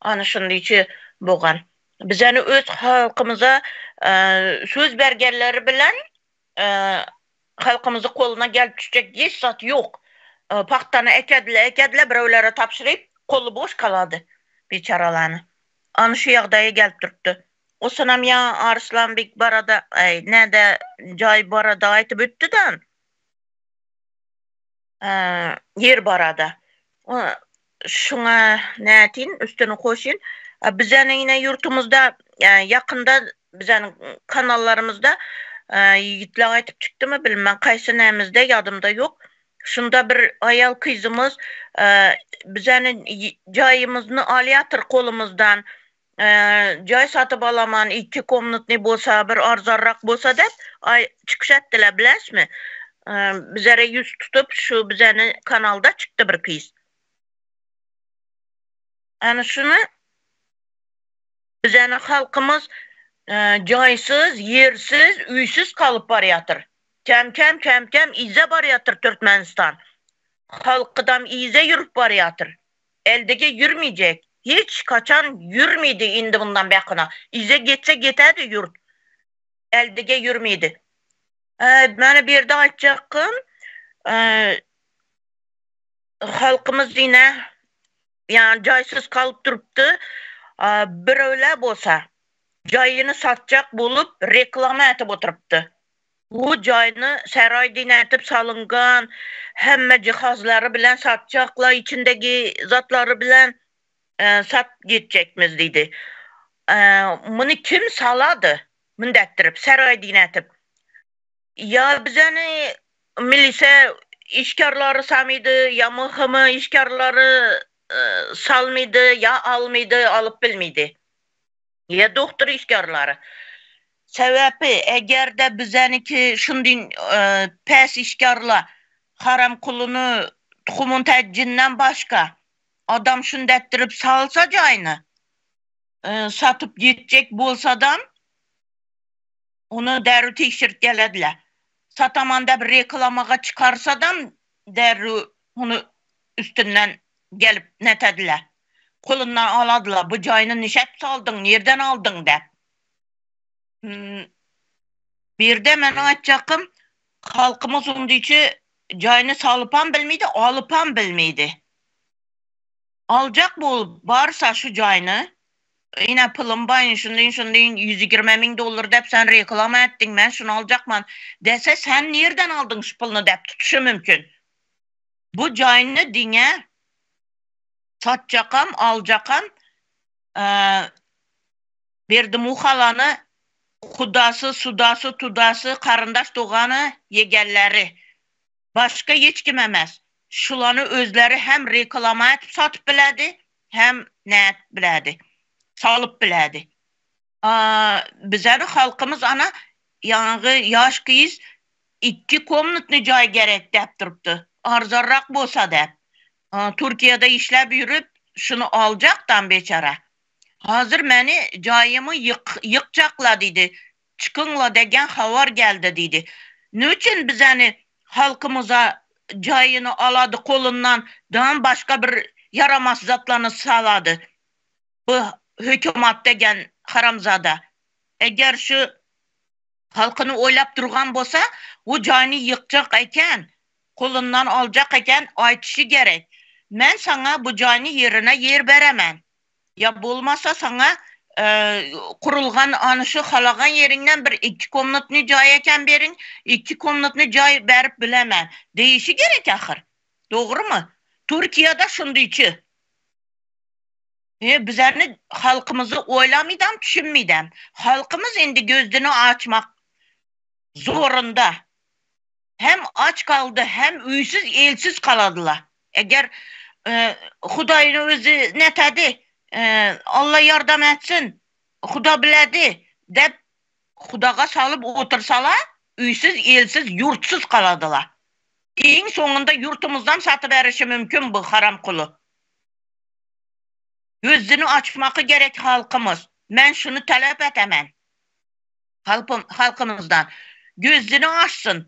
Ana şundyçy bogan. Bizeni öz halkymyza söz bergenleri bilen halkymyzy koluna gelip düşjek hiç zat ýok. Pagtany ekediler, ekediler, birewlere tabşyryp, koly boş galady biçaralany. Ana şu ýagdaýa gelip durupdy. Osanam ýa Arslanbek barada, aý, näde jaý barada aýtyp ötdi-de. Ýer barada. Şuňa nätin üstüni goşyn. Bizäniň ine ýurtumyzda ýakynda bizäniň kanallarymyzda ýigitler aýtyp çykdymy bilmen kaýsy nämizde ýadymda ýok. Şunda bir aýal kyzymyz bizäni jaýymyzny alýatyr kolumyzdan. Jaý satyp alaman iki komnatnyý bolsa bir arzanrak bolsa dep aý çykyş etdiler biläsmi bizere ýüz tutup şu bizeni kanalda çykdy bir kyz ana şuny bizeni halkymyz jaýsyz ýersiz üýsüz galyp barýatyr kem kem kem kem yza barýatyr Türkmenistan halkydam yza ýürüp barýatyr Eldege ýürmejek. Hiç kaçan ýürmedi indi bundan bäkuna. Yza getse getädi ýurt. Eldege ýürmedi. Meni bir ýerde aýtjakgym, halkymyz ine ýa jaýsyz galyp durupdy. Birewler bolsa jaýyny satjak bolup reklama etip oturypdy. Bu jaýny saraý diýnätip salyngan, hemme jihazlary bilen satjaklar, içindegi zatlary bilen sat gitjekmiz diýdi. Muny kim salady mündetdirip, saraý diýnätip? Ýa bizeni milise işgärleri samydy, ýa MHM işgärleri salmydy, ýa almydy, alyp bilmidi. Ýa dogtor işgärleri. Sebäpi eger-de bizeniki şundyn pes işgärler haram kuluny tuhumun täjinden başga adam şundetdirip salsa jaýyna. Satyp ýetjek bolsadam ony derrew tegşirip gelediler. Sataman dep reklamaga çykarsadam derrew ony üstünden gelip netediler. Kolundan aladylar bu jaýyny nişäp saldyň nirden aldyň dep. Birde meniň aýtjakym halkymyz undiçi jaýyny salypam bilmeýdi alypam bilmeýdi. Aljak bolup barsa şu jaýyny, ine pulum bar şundyň şundyň 120 miň dollar dep sen reklama etdiň men şuny aljakman dese sen nirden aldyň şu puluny dep tutuşy mümkin. Bu jaýyny diňe satjakam aljakam Berdimuhalany hudasy sudasy tudasy garyndaş dogany ýegenleri Başga hiç kim emes. Şulany özleri hem reklama etip satyp biledi, hem nätip biledi. Salyp biledi. A bizeni halkymyz ana ýaňy ýaş gyz ikki komnatny jaý gerek däp durupdy. Arzanrak bolsa däp. Türkiýede işläp ýürüp şuny aljakdam beçara. Hazir meni jaýymy ýykjakla diýdi. Çykyňla degen habar geldi diýdi. Nüçin bizeni halkymyza jaýyny alady kolundan dan başga bir ýaramaz zatlany salady bu hökümat degen haramzada. Eger şu halkyny oýlap durgan bolsa bu jaýyny ýykjak eken kolundan aljak eken aýtyşy gerek. Men saňa bu jaýyny ýerine ýer beremen. Ýa bolmasa saňa gurulgan ana şu halagan ýeriňden bir ikki komnatnyý jaý eken beriň, ikki komnatnyý jaý berip bilemen diýişi gerek ahyr. Dogrymy? Türkiýede şundyçy. E bizerni halkymyzy oýlamydam düşünmidem. Halkymyz indi gözüni açmak zorunda. Hem aç kaldy hem üýsüz elsiz kaladylar. Eger Hudaýyň özi netedi, Alla ýardam etsin, Huda biledi dep Hudaga salyp otursalar, üýsüz, elsiz, ýurtsuz kaladylar. Iň soňunda ýurtumyzdan satyberişi mümkin bu haramkuly. Gözüni açmaky gerek halkymyz. Men şuny talap etemen. Halkymyzdan. Gözüni açsyn.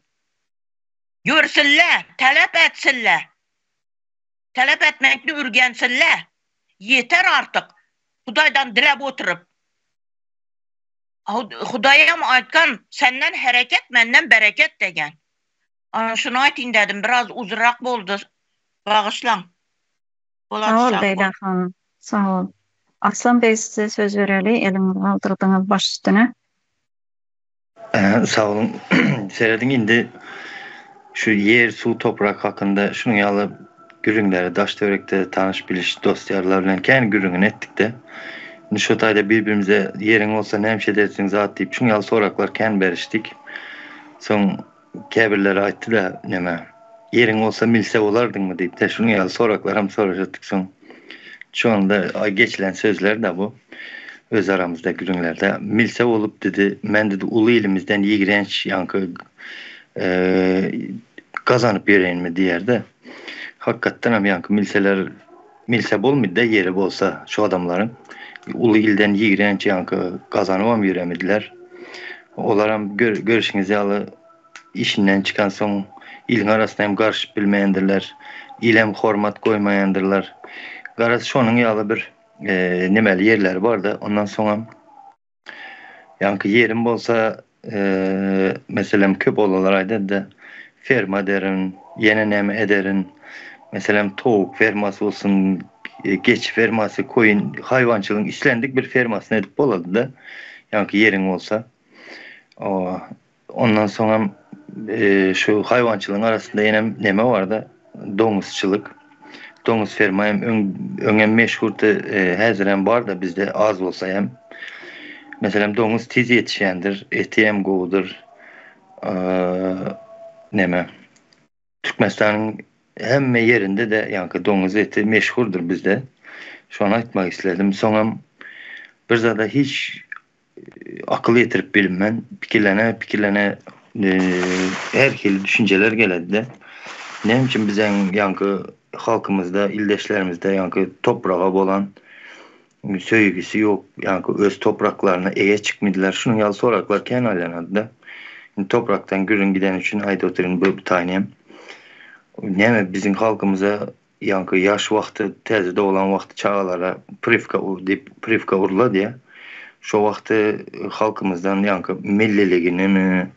Görsünler, talap etsinler. Talap etmekni ürgensinler. Ýeter artyk. Hudaýdan diläp oturyp. Hudaýam aýtgan, senden hereket, menden bereket degen. Ana şuny aýtyn dedim, biraz uzynrak boldy. Bagyşlaň. Sag bol Leýla hanym. Sag bol. Arslan beg size söz bereli, eliňizi galdyrdyňyz baş üstüne. Sag boluň. Serediň indi şu ýer, suw, toprak hakynda şunuň ýaly gürrüňleri daş-töwerekde tanyş-biliş, dost-ýarlar bilen kän gürrüňini etdik-de. Indi şo taýda bir-birimize ýeriň bolsa nämişe edersiň zat diýip şunuň ýaly soraglar kän berişdik. Soň käbirleri aýtdy-da neme, ýeriň bolsa milse bolardyňmy diýip-de şunuň ýaly soraglaram soraşatdyk soň. Şonda geçilen sözler-de bu. Öz aramyzda gürrüňlerde. Milse bolup dedi, men dedi uly ilimizden ýigrenç ýaňky gazanyp ýöreýinmi diýerdi. Hakykatdanam ýaňky milseler milse bolmydy-da ýeri bolsa şu adamlaryň uly ilden ýigrenç ýaňky gazanybam ýöremidiler. Olaram görşüňiz ýaly Işinden çykansoň, iliň arasyna hem garyşyp bilmeýändirler. Ilem hormat goýmaýandyrlar. Garaz, şonuň ýaly bir nemeli ýerleri bardy. Ondan soňam ýaňky ýerim bolsa, meselem, köp oglanlar aýdardy, ferma ederin, ýene näme ederin. Meselem, towuk fermasy bolsun, geçi fermasy, koýun, haýwançylygyň islendik bir fermasyny edip bolardy-da, ýaňky ýeriň bolsa. Ondan soňam şu haýwançylygyň arasynda ýenem neme barda, doňuzçylyk. Doňuz ferma hem öň öňem meşhurdy, häzirem barda bizde az bolsa hem. Meselem doňuz tiz ýetişýändir, eti hem gowudyr. Neme Türkmenistanyň hemme ýerinde-de ýaňky doňuz eti meşhurdyr bizde. Şony aýtmak isledim. Soňam bir zada hiç akyl ýetirip bilmen. Pikirlene pikirlene her hili düşünjeler geledi-de. Näme üçin biziň ýaňky halkymyzda, ildeşlerimizde ýaňky topraga bolan. söýgüsi ýok, ýaňky öz topraklaryna eýe çykmydylar? Şunuň ýaly soraglar kän aýlanardy-da. Indi toprakdan gürrüň gideni üçin aýdyp otyryn bu taýyny hem. Näme biziň halkymyza ýaňky ýaş wagty, täze doglan wagty çagalara priwka ur diýip, priwka urulady-ýa. Şo wagty halkymyzdan ýaňky milliligini,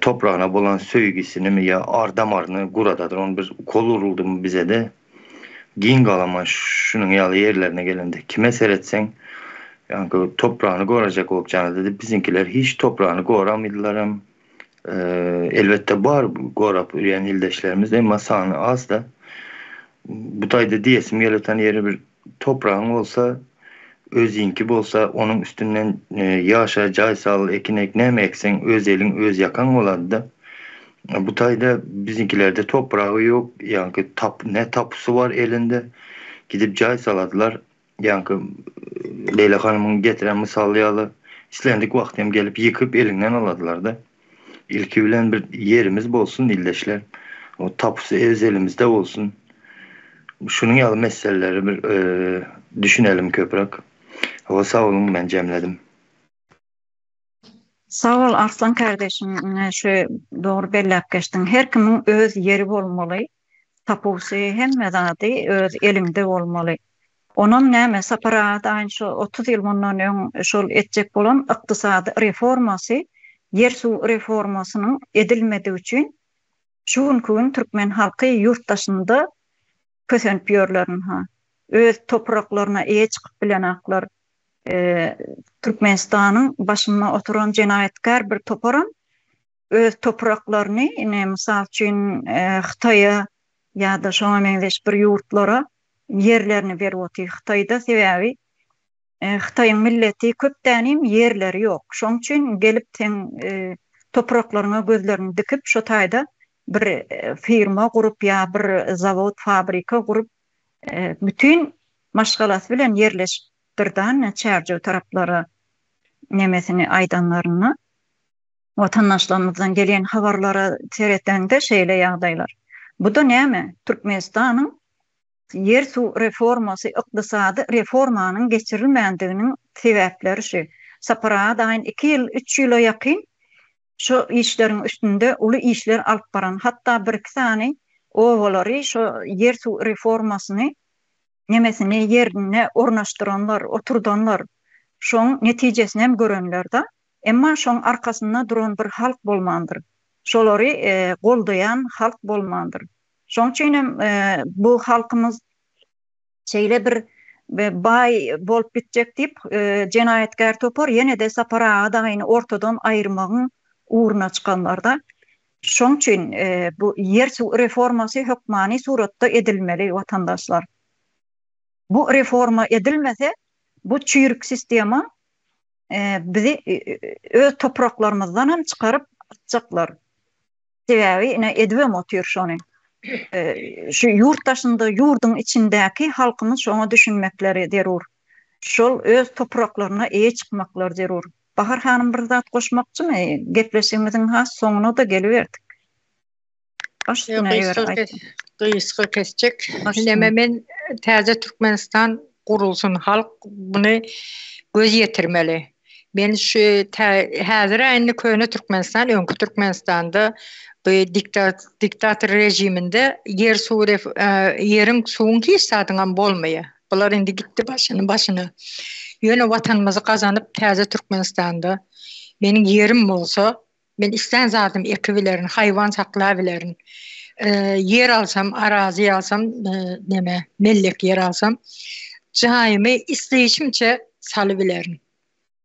topragyna bolan söýgüsinimi ýa ar-damaryny guradadyr. Ony bir ukol uruldymy bize-de. Giň galaman şunuň ýaly ýerlerine gelende kime seretseň ýaňky topragyny gorajak bolup jan ededi. Biziňkiler hiç topragyny goramydylaram. Elbetde bar gorap ýörýän ildeşlerimiz emma sany azda. Bu taýda diýesim gelip otan ýeri bir topragyň bolsa özüňki bolsa onuň üstünden ýaşa jaý sal ekin ek näme ekseň öz eliň öz ýakaň bolady-da. Bu taýda biziňkilerde topragy ýok ýaňky tap ne tapusy bar elinde gidip jaý saladylar ýaňky Leýla hanymyň getiren mysaly ýaly islendik wagt hem gelip ýykyp eliňden aladylarda. Ilki bilen bir ýerimiz bolsun ildeşler. O tapusy öz elimizde bolsun. Şunuň ýaly meseleleri bir düşünelim köpräk. Hawa sag boluň men jemledim. Sag bol Arslan kardeşim ine şu dogry belläp geçdiň. Her kimiň öz ýeri bolmaly. Tapusy hemme zady öz eliňde bolmaly. Onam näme Sapar aga daýyn şo 30 ýyl mundan öň şol etjek bolan ykdysady reformasy ýer suw reformasynyň edilmedigi üçin şu günki gün türkmen halky ýurt daşynda kösenip ýörler ynha. Öz topraklaryna eýe çykyp bilenaklar. Türkmenistanyň başynda oturan jenaýatkär bir toparam öz topraklaryny ine mysal üçin Hytaýa ýa-da şoňa meňzeş bir ýurtlara ýerlerini berip otyr. Hytaýda sebäbi Hytaýyň milleti köpdänim ýerleri ýok. Şoň üçin gelip seň topraklaryňa gözlerini dikip şo taýda bir firma gurup ýa bir zawod fabrika gurup bütin maşgalasy bilen ýerleşipdirda Çärjew taraplara nemesini aýdanlarynda watandaşlarymyzdan gelýän habarlara seretseňde şeýle ýagdaýlar. Bu-da näme? Türkmenistanyň ýer-suw reformasy, ykdysady reformanyň geçirilmändiginiň sebäpleri şu. Sapar aga daýyn iki ýyl, üç ýyla ýakyn şu işleriň üstünde uly işler alyp baran, hatda birki sany obalary şu ýer-suw reformasyny nemesini ýerinde ornaşdyranlar, oturdanlar, şoň netijesini hem görenler-de. Emma şoň arkasynda duran bir halk bolmandyr. Şolary goldaýan halk bolmandyr. Şoň üçin hem bu halkymyz şeýle bir baý bolup gitjek diýip, jenaýatkär topar ýene-de Sapar aga dagyny ortadan aýyrmagyň ugruna çykanlar-da. Şoň üçin bu ýer-suw reformasy hökmany suratda edilmeli, watandaşlar. Bu reforma edilmese, bu çüýrük sistema bizi öz topraklarymyzdan hem çykaryp atjaklar. Sebäbi ine edibem otyr şony. Şu ýurt daşynda, ýurduň içindäki halkymyz şoňa düşünmekleri zerur. Şol öz topraklaryna eýe çykmaklary zerur. Bahar hanym bir zat goşmakçymy? Gepleşigimiziň has soňuna-da geliberdik. Baş üstüne eger aýtsaň. Gysga kesjek. Neme men täze Türkmenistan gurulsyn halk buny göz ýetirmeli. Men şu häzir indi köne Türkmenistan öňki Türkmenistanda bu diktator rejiminde ýer suw ýeriň suwuň hiç zadyňam bolmaýar. Bular indi gitdi başyny başyna. Ýöne watanymyzy gazanyp täze Türkmenistanda meniň ýerim bolsa Men islän zadymy ekibilerin, haýwan saklabilerin. Ýer alsam, arazy alsam, neme, mellek ýer alsam, jaýymy isleýşimçe salybilerin.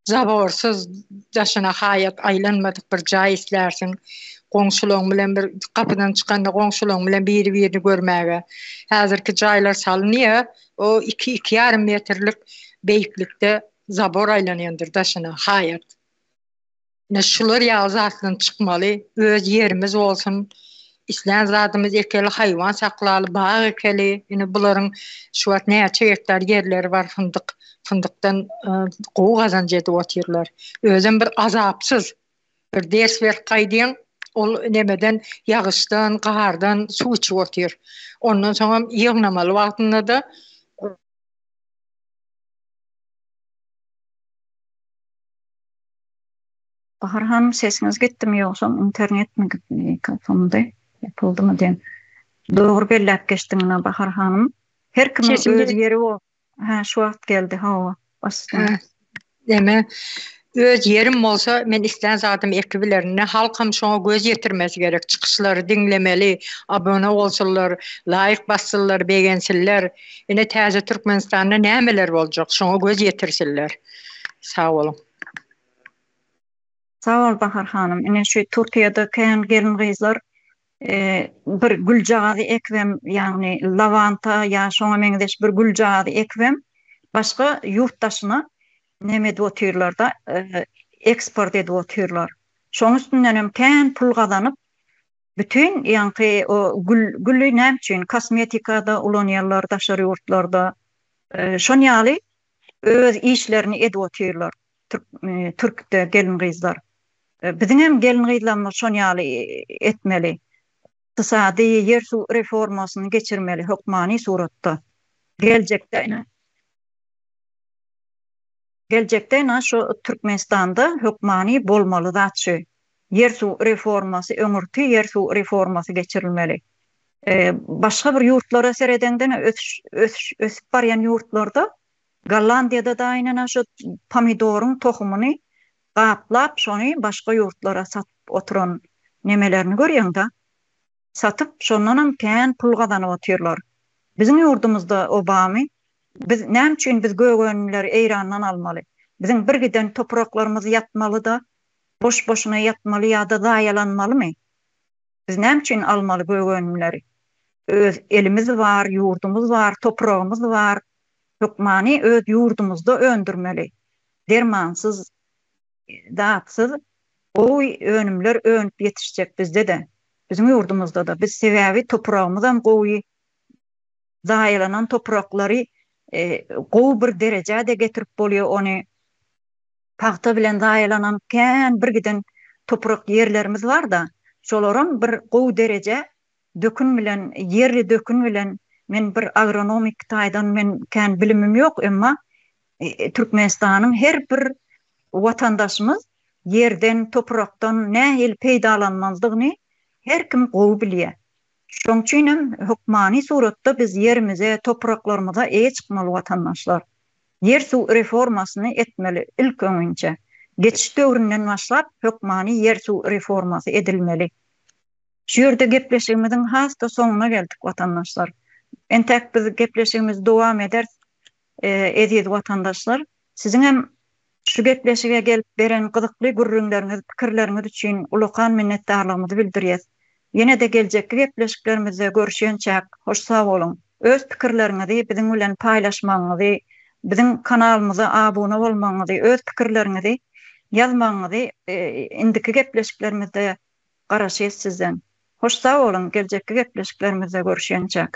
Zaborsyz, daşyna haýat aýlanmadyk bir jaý islärsiň. Goňşularyň bilen bir gapydan çykanda goňşularyň bilen biri-birini görmäge. Häzirki jaýlar salynýar, o iki, iki ýarym metrlik beýiklikde zabor aýlanýandyr daşyna, haýat. Ine şular ýaly zatdan çykmaly, öz ýerimiz bolsun, islän zadymyzy ekeli, haýwan saklaly, bag ekeli. Ine bularyň şu wagt näçe gektar ýerleri bar fyndyk, fyndykdan gowy gazanç edip otyrlar. Özem bir azapsyz. Bir ders berip gaýdýaň, ol nemeden ýagyşdan, gardan suw içip otyr. Ondan soňam ýygnamaly wagtynda-da. Bahar hanym sesiňiz gitdimi ýogsam internetmi mikrofonydy ýapyldymy diýen. Dogry belläp geçdiň Bahar hanym. Her kimiň öz ýeri bol. Hä şu wagt geldi hawa. Başda. Deme öz ýerim bolsa men islän zadymy ekibilerin. Ne halkam şoňa göz ýetirmesi gerek. Çykyşlary diňlemeli, abone bolsunlar, laýk bassynlar, begensinler. Ine täze Türkmenistanda nämeler boljak şoňa göz ýetirsinler. Sag boluň. Sag bol Bahar hanym. Ine şu Türkiýede kän gelin gyzlar bir güljagazy ekibem ýagny lawanta ýa şoňa meňzeş bir güljagazy ekibem başga ýurt daşyna neme edip otyrlarda eksport edip otyrlar. Şoň üstündenem kän pul gazanyp bütin ýaňky o gül güli näme üçin kosmetikada ulanýarlar daşary ýurtlarda şon ýaly öz işlerini edip otyrlar. Türkde gelin-gyzlar. Biziňem gelin-gyzlarymyz şon ýaly etmeli. Ykdysady ýer-suw reformasyny geçirmeli hökmany suratda. Geljekde ine Geljekde ine şu Türkmenistanda hökmany bolmaly zat şu. Ýer-suw reformasy öňürti ýer-suw reformasy geçirilmeli. Başga bir ýurtlara seredeňde ösüş ösüş ösüp barýan ýurtlarda Gollandiýada-da aýnana şu pomidoryň tohumyny gaplap şony başga ýurtlara satyp oturan nemelerini görýäňda. Satyp şondanam kän pul gazanyp otyrlar. Biziň ýurdumyzda obamy? Biz näme üçin biz gök önümleri Eýrandan almaly? Biziň bir giden topraklarymyz ýatmalyda boş boşuna ýatmaly ýa-da zaýalanmalymy? Biz näme üçin almaly gök önümleri? Öz elimiz bar, ýurdumyz bar, topragymyz bar. Hökmany öz ýurdumyzda öndürmeli. Dermansyz, zatsyz gowy önümler önüp ýetişjek bizde-de. Biziň ýurdumyzda-da. Biz sebäbi topragymyzam gowy, zaýalanan topraklary gowy bir derejä-de getirip bolýar ony. Pagta bilen zaýalanan kän bir giden toprak ýerlerimiz bar-da, şolaram bir gowy derejä dökün bilen, ýerli dökün bilen, men bir agronomik taýdan men kän bilimim ýok, emma Türkmenistanyň her bir watandaşymyz ýerden, toprakdan nähili peýdalanmalydygyny her kim gowy bilýär. Şoň üçin hem hökmany suratda biz ýerimize, topraklarymyza eýe çykmaly watandaşlar. Ýer-suw reformasyny etmeli ilk öňünçe. Geçiş döwründen başlap hökmany ýer-suw reformasy edilmeli. Şu ýerde gepleşigimiziň has-da soňuna geldik watandaşlar. Entäk biz gepleşigimizi dowam ederis eziz watandaşlar. Siziňem şu gepleşige gelip beren gyzykly gürrüňleriňiz, pikirleriňiz üçin ulakan minnetdarlygymyzy bildirýäs. Ýene-de geljekki gepleşiklerimizde görüşýänçäk hoş sag boluň. Öz pikirleriňizi biziň bilen paýlaşmagyňyzy, biziň kanalymyza abuna bolmagyňyzy, öz pikirleriňizi ýazmagyňyzy indiki gepleşiklerimizde garaşýas sizden. Hoş sag boluň geljekki gepleşiklerimizde görüşýänçäk.